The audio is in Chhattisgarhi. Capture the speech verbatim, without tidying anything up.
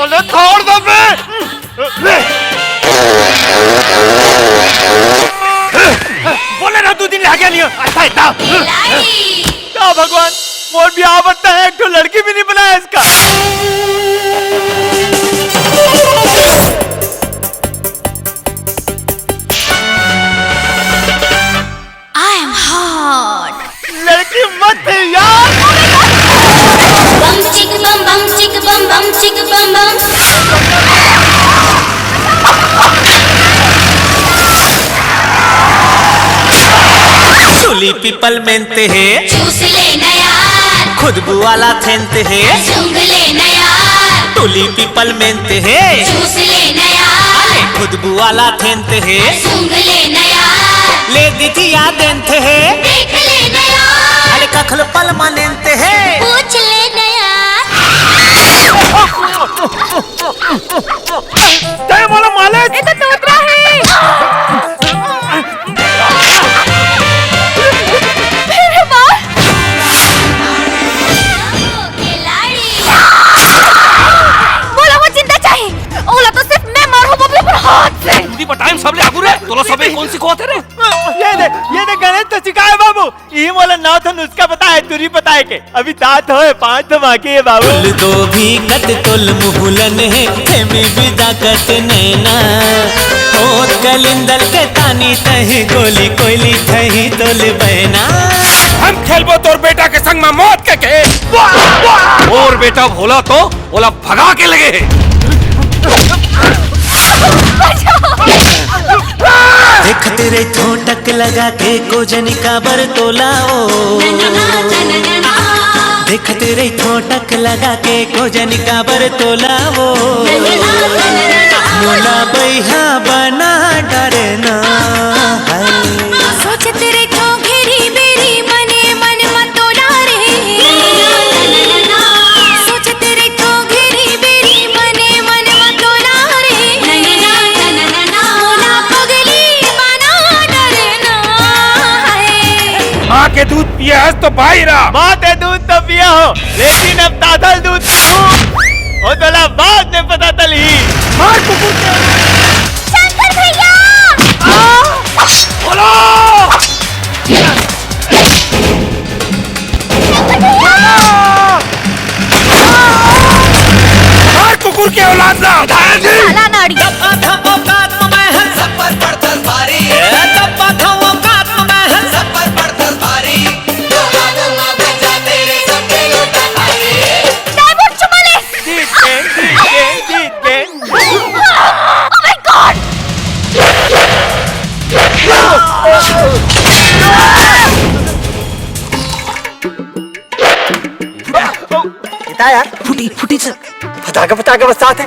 अरे छोड़ दो बे। बोले ना, दू दिन ले आ गया नहीं है। अच्छा, इतना। क्या भगवान, मोर बियाह बत्ता है, एक ठो लड़की भी नहीं बनाया इसका। I am hot। लड़की मत थे यार। बम चिक बम, बम चिक बम, बम चिक बम बम। टूली पीपल मेंते हे, चूस ले नया, खुदबू वाला थेंते हे। सूंघ ले नया, टूली पीपल मेंते हे, चूस ले नया, खुदबू वाला थेंते हे। सूंघ ले नया, ले दिथिया देंते हे, देख ले नया, अरे कखल पल मनेंते हे। पूछ ले नया। तय बोलो मालिक। ये तो तोतरा है। मेरे बाल। बोला वो जिंदा चाहे। ओला तो सिर्फ मैं मारू, वो भी अपन हाथ से। दूधी बताएम सबले आगू रे, तोला सबे कौन सिखोथे रे? ये दे, ये दे गणेश तो सिखाए बाबू। ये मोला नौ ठो नुस्खा पता है, तुरी पता है के? अभी सात होए, पांच तो बाकी है बाबू। दो भी कत तोल मुहुलन हे, प्रेमी विदा कत नैना। होत कलिंदल के तानी तही गोली कोयली थही तोल बहना। हम खेलबो तोर बेटा के संग में मौत के खेल। और बेटा भोला तो ओला भगा के लगे हे। देखत रहिथों टक लगा के को जनी काबर तोला ओ। देखत रहिथों टक लगा के को जनी काबर तोला ओ। मोला बैहा बना डरना है। सोचत रहिथों घेरी बेरी मने मन म तोला रे। सोचत रहिथों घेरी बेरी मने मन म तोला रे। मोला पगली बना डरना है। माँ के दूध पिए हस तो भाई रहा। माँ के दूध तो पिया हो, लेकिन अब ताथल दूध पीहूं, वो तोला बाद में पता चली। मार कुकुर के। शंकर भैया। बोलो। मार कुकुर के औलाद ला। साला नाड़ी। तैमूर चुमा ले। Oh my God! कितना यार? फुटी फुटी से फटाका फटाका बस साथ है।